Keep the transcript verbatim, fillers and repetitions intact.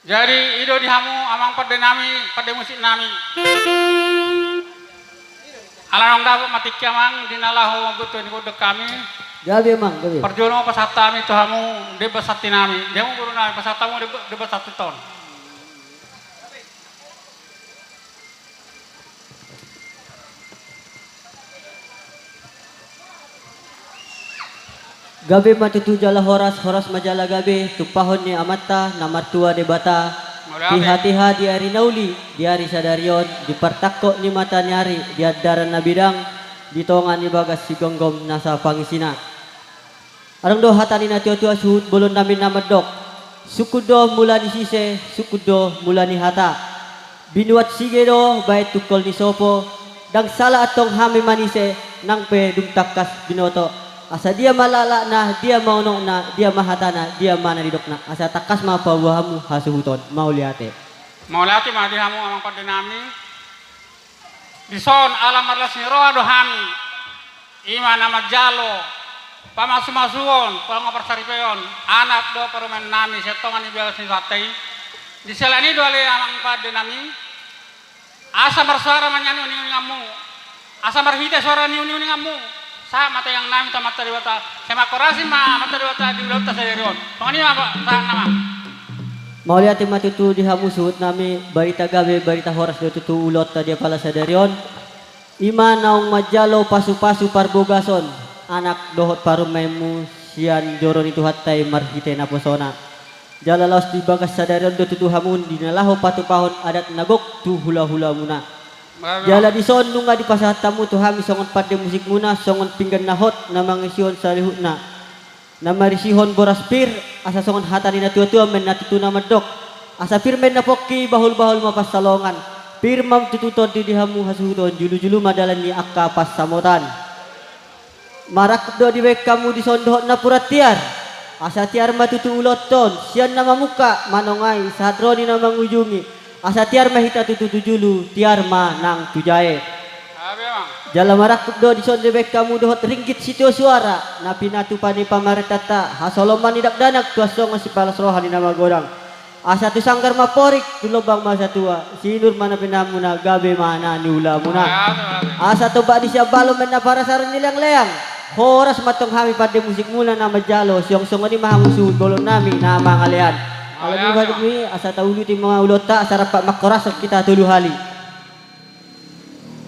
Jadi i do di hamu amang pande nami, pande musik nami. Ala naung dapot ma tingki amang di na laho mambuat ni gondang hami. Gabe amang, gabe. Parjolo pasahat hami tu hamu demban santi nami. Di hamu boru nami pasahat hamu demban, demban santi on. Gabe ma tutu jala horas, horas ma jala gabe, tumpahon ni Amanta na martua Debata. Mauliate. Tiha-tiha di ari na uli, di ari sadari on, di partangkok ni mata ni ari, di andaran na bidang, di tonga ni bagas sigomgom nasa pangisina. Adong do hata ni na tua-tua suhut bolon nami na mandok: Sungkun do mula ni sise, sungkun do mula ni hata. Binuat sige do baen tungkol ni sopo, ndang sala antong hami manise, nang pe dung tangkas binoto. Asa dia ma laklakna, dia ma unokna, dia ma hatana, dia ma na nidokna. Asa tangkas ma paboa hamu hasuhuton. Mauliate. Mauliate ma di hamu amang pande nami. Dison ala marlas ni roha do hami, i ma na manjalo pamasumasuon, parsaripeon anak dohot parumaen nami sian tonga ni bagas ni Tuhan i. Di siala ni i do ale amang pande nami, asa marsoara ma nian uninguninganmu, asa marhite soara ni uninguninganmu, sahat ma tangiang nami tu Amanta Debata. Sai mangkorasi ma Amanta Debata di ulaonta sadari on. Songon i ma, sahat nama. Mauliate ma tutu di hamu suhut nami, barita gabe, barita horas do tutu ulaonta di apala sadari on. I ma naung manjalo pasupasu parbogason anak dohot parumaenmu sian joro ni Tuhanta i marhite naposona. Jala laos di bagas sadari on do tutu hamu di na laho patupahon adat na gok tu hulahulamuna. Mauliate. Jala dison nunga dipasahat hamu tu hami songon pande musikmuna, songon pinggan na hot na mangisihon saluhutna, na marisihon boras pir, asa songon hata ni na tuatua ma na tutu na mandok: Asa pir ma na pongki, bahulbahul ma pansalongan. Pir ma tutu tondi di hamu hasuhuton, juljulu ma dalan ni angka pansamotan. Marangkup do dibaen hamu dison dohot napuran tiar, asa tiar ma tutu ulaonta on, sian na mamungka manongai sahat ro di na mangujungi. Asa tiar ma hita tutu tu julu, tiar ma nang tu jae. Gabe amang. Jala marangkup do dison dibaen hamu dohot ringgit sitio suara na pinatupa ni pamarentanta, hasoloman ni dakdanak tuan songon sipalas roha ni na magodang. Asa tu sanggar ma amporik, tu lombang ma satua, sinur ma na pinahanmuna, gabe ma na niulamuna. Gabe, gabe. Asa tombak ni siambalon ma na parasaran ni leangleang. Horas ma antong hami pande musikmuna na manjalo, songon i ma hamu suhut bolon nami na mangalean. Ala ni i, asa tauluti ma ulaonta, asa rap mangkorashon hita tolu hali.